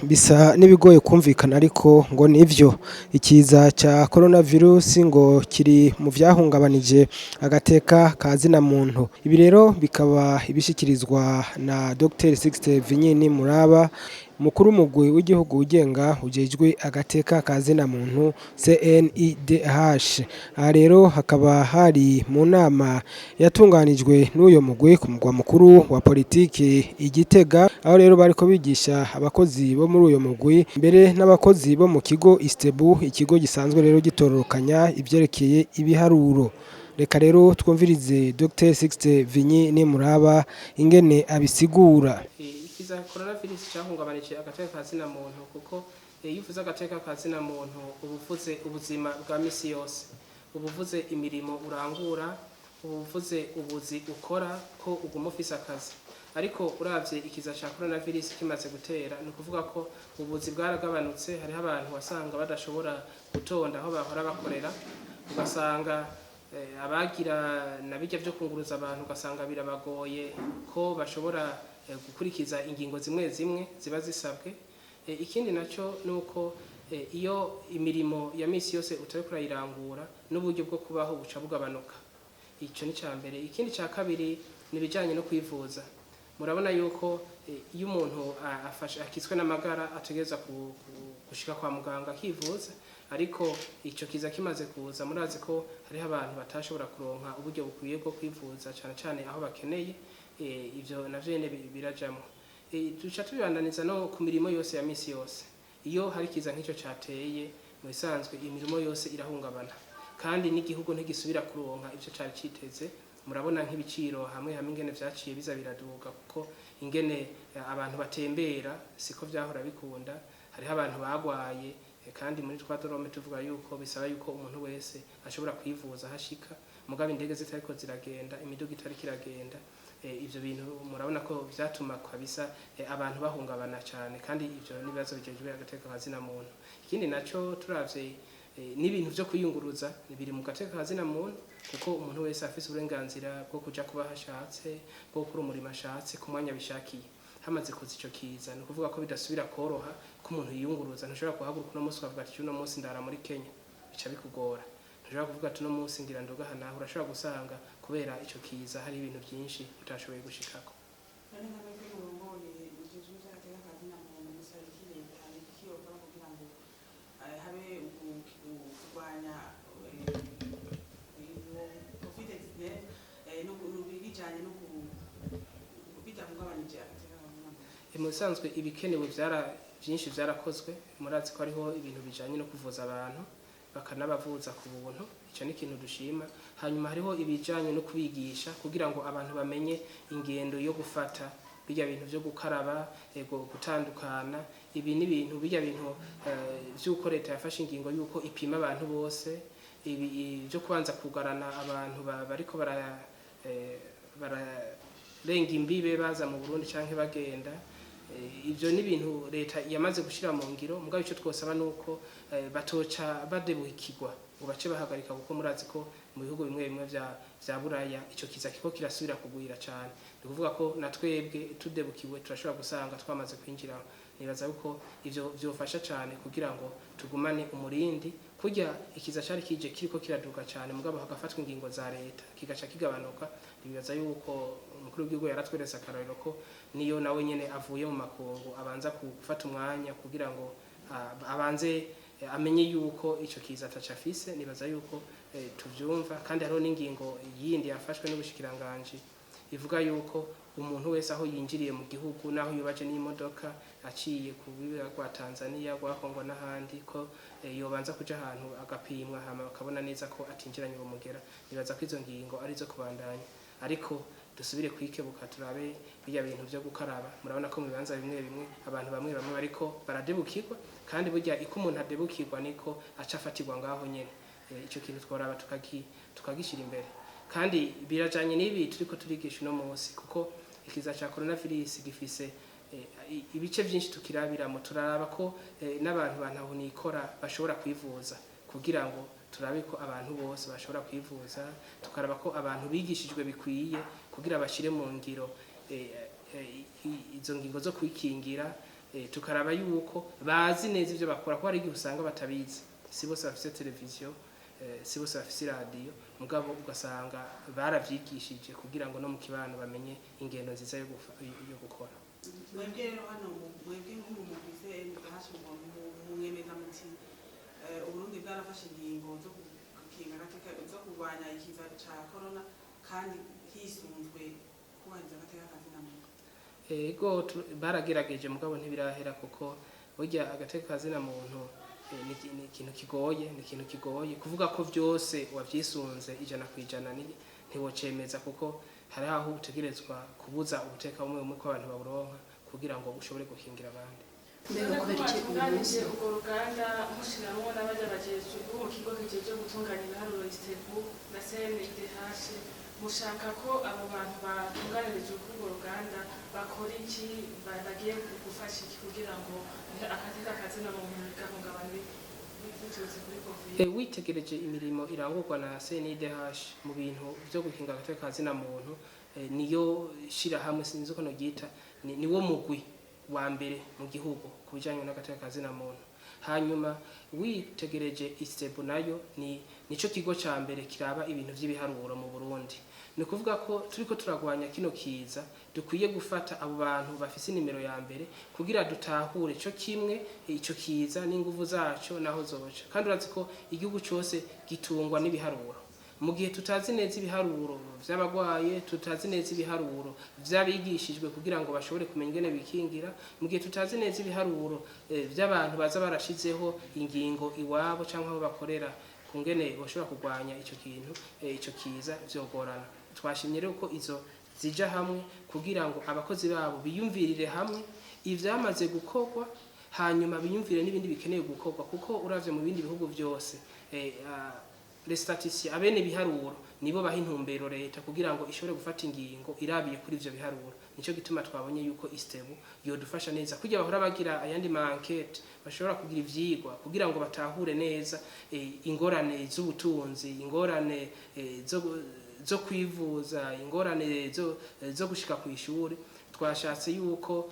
Bisa n'ibigoye kumvikana, ariko ngo nivyo. Ikiza ca coronavirus ngo kiri mu vyahungabanije agateka ka zina muntu. Ibi rero bikaba ibishikirizwa na Dr Sixte Vinyini Muraba, mukuru mugwi w'igihugu ugenga ujejwe agateka ka zina muntu, CNIDH. Aha rero hakaba hari mu nama yatunganijwe n'uyo mugwi ku mugwa mukuru wa politiki i Gitega, aho rero bariko bigisha abakozi bo muri uyo mugwi, mbere n'abakozi bo mu kigo Istebu, ikigo gisanzwe rero gitororokanya ivyerekeye ibiharuro. Reka rero twumvirize Dr Sixte Vinyi Nimuraba ingene abisigura. Ikiza coronavirus cyahungabanije agateka ka zina muntu, kuko iyo uvuze agateka ka zina muntu uba uvuze ubuzima bwa misi yose, uba uvuze imirimo urangura, uba uvuze ubuzi ukora, ko uguma ufise akazi. Ariko uravye ikiza ca coronavirus kimaze gutera, ni ukuvuga ko ubuzi bwaragabanutse. Hariho abantu wasanga badashobora gutonda aho bahora bakorera, ugasanga abagira na bijya vyo kunguruza abantu ugasanga birabagoye ko bashobora gukurikiza ingingo zimwe zimwe ziba zisabwe. Ikindi naco nuko iyo imirimo ya misi yose utariko urayirangura, n'uburyo bwo kubaho buca bugabanuka. Ico ni ca mbere. Ikindi ca kabiri ni ibijanye no kwivuza. Murabona yuko iyo umuntu afashe akitswe n'amagara ategereza gushika kwa muganga akivuza. Ariko ico kiza kimaze kuza, murazi ko hariho abantu batashobora kuronka uburyo bukwiye bwo kwivuza, cane cane aho bakeneye. Ivyo navyo nyene birajamwo. Duca tubibandaniza no ku mirimo yose ya misi yose. Iyo hari ikiza nk'ico cateye, mu bisanzwe imirimo yose irahungabana, kandi n'igihugu ntigisubira kuronka ivyo cari citeze. Murabona nk'ibiciro hamwe hamwe ingene vyaciye biza biraduga, kuko ingene abantu batembera siko vyahora bikunda. Hariho abantu bagwaye, kandi muri twa dorome tuvuga yuko bisaba yuko umuntu wese ashobora kwivuza hashika, mugabo indege zitariko ziragenda, imiduga itariko iragenda, ivyo bintu murabona ko vyatuma kabisa abantu bahungabana cane, kandi ivyo n'ibibazo bijejwe agateka ka zina muntu. Ikindi naco, turavye n'ibintu vyo kwiyunguruza biri mu gateka ka zina muntu, kuko umuntu wese afise uburenganzira bwo kuja kuba aho ashatse, bwo gukora umurimo ashatse ku mwanya bishakiye. Hamaze kuza ico kiza, ni ukuvuga ko bidasubira koroha ko umuntu yiyunguruza. Ntushobora guhaguruka uno munsi ukavuga ati: "Uno munsi ndara muri Kenya." Bica bikugora. Ntushobora kuvuga ati: "Uno munsi ngira nduga aha naho." Urashobora gusanga kubera ico kiza hari ibintu vyinshi utashoboye gushikako. None nka mwebwe murongoye mujejwe ivy'agateka ka zina muntu, musaba iki leta? Ni iki yokora kugira ngo habe kurwanya iyo COVID-19 bijanye no bidahungabanije agateka ka zina muntu? Mu bisanzwe ibikenewe vyara vyinshi vyarakozwe. Murazi ko hariho ibintu bijanye no kuvuza abantu, bakanabavuza ku buntu. Ico ni ikintu dushima. Hanyuma hariho ibijanye no kubigisha kugira ngo abantu bamenye ingendo yo gufata bijya bintu vyo gukaraba, ego, gutandukana. Ibi ni ibintu bijya bintu vy'uko leta yafashe ingingo yuko ipima abantu bose, ibi byo kubanza kugarana abantu bariko bararenga imbibe baza mu Burundi canke bagenda. Ivyo ni ibintu leta yamaze gushira mu ngiro. Mugabo ico twosaba nuko batoca badebukirwa ngo bace bahagarika, kuko murazi ko mu bihugu bimwe bimwe vya Buraya ico kiza kiko kirasubira kugwira cane. Ni ukuvuga ko na twebwe tudebukiwe turashobora gusanga twamaze kwinjira. Nibaza yuko ivyo vyofasha cane kugira ngo tugumane umurindi. Kurya ikiza cari kije kiriko kiraduga cane, mugabo hagafatwa ingingo za leta kigaca kigabanuka. Nibaza yuko umukuru w'igihugu yaratweretse akarorero ko niyo nawe nyene avuye mu makungu abanza gufata umwanya kugira ngo abanze amenye yuko ico kiza ataco afise. Nibaza yuko tuvyumva. Kandi hariho n'ingingo yindi yafashwe n'ubushikiranganji ivuga yuko umuntu wese aho yinjiriye mu gihugu, naho yubaje n'imodoka aciye ku bibe rwa Tanzania, rwa Kongo n'ahandi, ko yobanza kuja ahantu agapimwa, hama bakabona neza ko atinjiranye uwo mugera. Nibaza ko izo ngingo arizo kubandanya, ariko dusubire kwikebuka, turabe bijya bintu vyo gukaraba. Murabona ko mu bibanza bimwe bimwe abantu bamwe bamwe bariko baradebukirwa, kandi burya iko umuntu adebukirwa niko aca afatirwa ngaho nyene. Ico kintu tworaba tukagishira imbere, kandi birajanye n'ibi turiko turigisha uno munsi, kuko ikiza ca coronavirus gifise ibice vyinshi tukirabiramo. Turaraba ko n'abantu bantahunikora bashobora kwivuza, kugira ngo turabe ko abantu bose bashobora kwivuza. Tukaraba ko abantu bigishijwe bikwiye kugira bashire mu ngiro izo ngingo zo kwikingira. Tukaraba yuko bazi neza ivyo bakora, ko hari igihe usanga batabizi. Si bose bafise televiziyo, si bose bafise iradiyo, mugabo ugasanga baravyigishije kugira ngo no mu kibano bamenye ingendo nziza yo gukora. Mwebwe rero hano, mwebwe nk'umugwi CNDH, mwemeza muti Uburundi bwarafashe ingingo zo gukinga agateka, zo kurwanya ikiza ca corona, kandi hisunzwe kubahiriza agateka kazina muntu? Ego, baragerageje, mugabo ntibirahera, kuko burya agateka kazina muntu ni ikintu kigoye, ni ikintu kigoye kuvuga ko vyose wavyisunze 100%. Ntiwocemeza, kuko hari aho utegerezwa kubuza ubuteka bumwe bumwe ko abantu baburonka kugira ngo ushobore gukingira abandi. Mbega kubera iki uyu munsi Mwatunganije urwo ruganda mushiramwo n'abarya bajejwe bo mu kigo kijejwe gutunganya ibiharuro ISTEEBU na CNIDH, mushaka ko abo bantu batunganirijwe kuri urwo ruganda bakora iki? Bagiye gufasha iki kugira ngo agateka kazina muntu gahungabane biturutse kuri COVID? Witegereje imirimo irangurwa na CNIDH mu bintu vyo gukinga agateka kazina muntu, niyo shirahamwe, sinzi uko noryita, niwo mugwi wa mbere mu gihugu ku bijanye n'agateka kazina muntu. Hanyuma witegereje ISTEEBU, nayo ni nico kigo ca mbere kiraba ibintu vy'ibiharuro mu Burundi. Ni ukuvuga ko turiko turagwanya kino kiza, dukwiye gufata abo bantu bafise inimero ya mbere kugira dutahure co kimwe ico kiza n'inguvu zaco naho zoca. Kandi urazi ko igihugu cose gitungwa n'ibiharuro. Mu gihe tutazi neza ibiharuro vy'abagwaye, tutazi neza ibiharuro vy'abigishijwe kugira ngo bashobore kumenya ingene bikingira, mu gihe tutazi neza ibiharuro vy'abantu baza barashizeho ingingo iwabo canke aho bakorera ku ngene bashobora kurwanya ico kintu, ico kiza, vyogorana. Twashimye rero ko izo zija hamwe kugira ngo abakozi babo biyumvirire hamwe ivyamaze gukorwa, hanyuma biyumvire n'ibindi bikeneye gukorwa, kuko uravye mu bindi bihugu vyose, les statisticiens, abene biharuro, nibo baha intumbero leta kugira ngo ishobore gufata ingingo irabiye kuri ivyo biharuro. Nico gituma twabonye yuko ISTEEBU yodufasha neza kugira bahora bagira ayandi ma enquête, bashobora kugira ivyigwa kugira ngo batahure neza ingorane z'ubutunzi, ingorane zo kwivuza, ingorane zo gushika ku ishuri. Twashatse yuko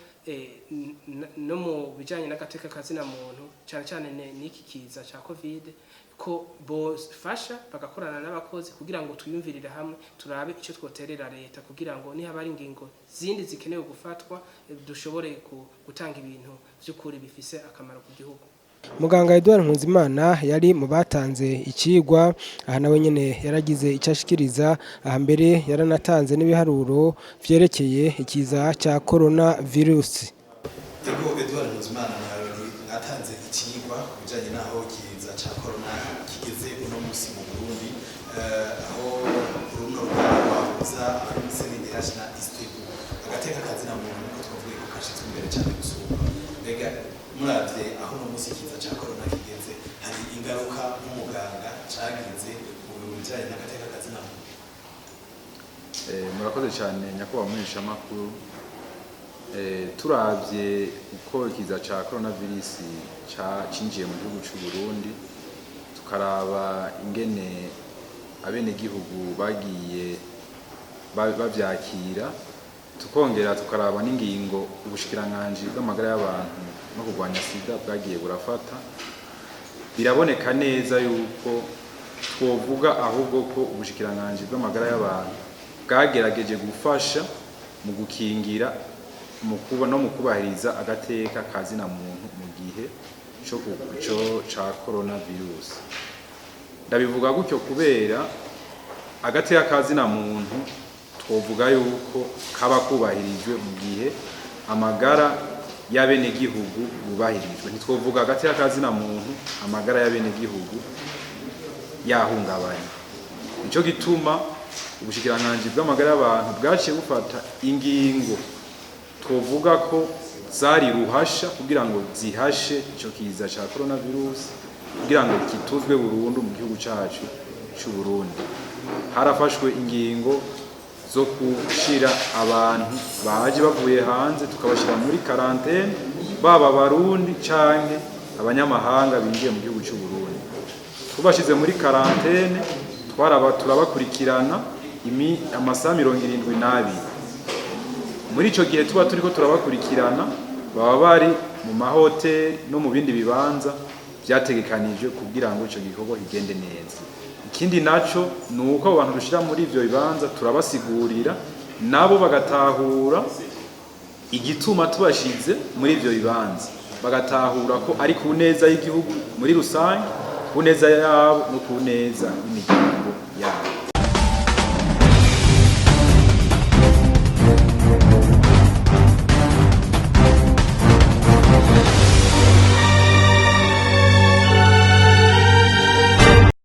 no mu bijanye n'agateka kazina muntu, cyane cyane n'iki kiza ca COVID, ko bofasha bagakorana n'abakozi kugira ngo twiyumvirire hamwe, turabe icyo twoterera leta kugira ngo nihaba ari ingingo zindi zikenewe gufatwa, dushobore gutanga ibintu vy'ukuri bifise akamaro ku gihugu. Muganga Edouard Nkunzimana yari mu batanze icigwa. Aha nawe nyene yaragize icyo ashikiriza. Aha mbere yaranatanze n'ibiharuro vyerekeye ikiza ca corona virus. Ego, Edouard Nkunzimana, mwatanze ikigwa ku bijanye n'aho ikiza ca corona kigeze uno musi mu Burundi, aho runo ruganda rwahuza abari muri CNIDH na ISTEEBU. Agateka kazina muntu niko twavuye ko kashizwe imbere cyane gusumba. Mbega muravye aho uno musi ikiza ca corona kigeze, hari ingaruka nk'umuganga cagize mu bijanye n'agateka kazina muntu? Murakoze cyane, nyakubahwa mumenyeshamakuru. Turavye uko ikiza ca coronavirus cinjiye mu gihugu c'u Burundi, tukaraba ingene abenegihugu bagiye bavyakira, tukongera tukaraba n'ingingo ubushikiranganji bw'amagara y'abantu no kurwanya sida bwagiye burafata, biraboneka neza yuko twovuga ahubwo ko ubushikiranganji bw'amagara y'abantu bwagerageje gufasha mu gukingira, mu kuba no mu kubahiriza agateka kazina muntu mu gihe co ca coronavirus. Ndabivuga gutyo kubera agateka kazina muntu twovuga yuko kaba kubahirijwe mu gihe amagara y'abenegihugu yubahirijwe. Ntitwovuga agateka kazina muntu amagara y'abenegihugu yahungabanye. Nico gituma ubushikiranganji bw'amagara y'abantu bwaciye bufata ingingo twovuga ko zari ruhasha kugira ngo zihashe ico kiza ca coronavirus, kugira ngo kituzwe burundu mu gihugu cacu c'u Burundi. Harafashwe ingingo zo gushira abantu baje bavuye hanze, tukabashira muri quarantaine, baba Barundi canke abanyamahanga binjiye mu gihugu c'u Burundi. Tubashize muri quarantaine, twaraba turabakurikirana amasaha 72. Muri ico gihe tuba turiko turabakurikirana, Baba bari mu mahoteli no mu bindi bibanza vyategekanijwe kugira ngo ico gikorwa kigende neza. Ikindi naco ni uko abo bantu dushira muri ivyo bibanza turabasigurira, nabo bagatahura igituma tubashize muri ivyo bibanza, bagatahura ko ari ku neza y'igihugu muri rusange, ku neza yabo no ku neza y'imiryango.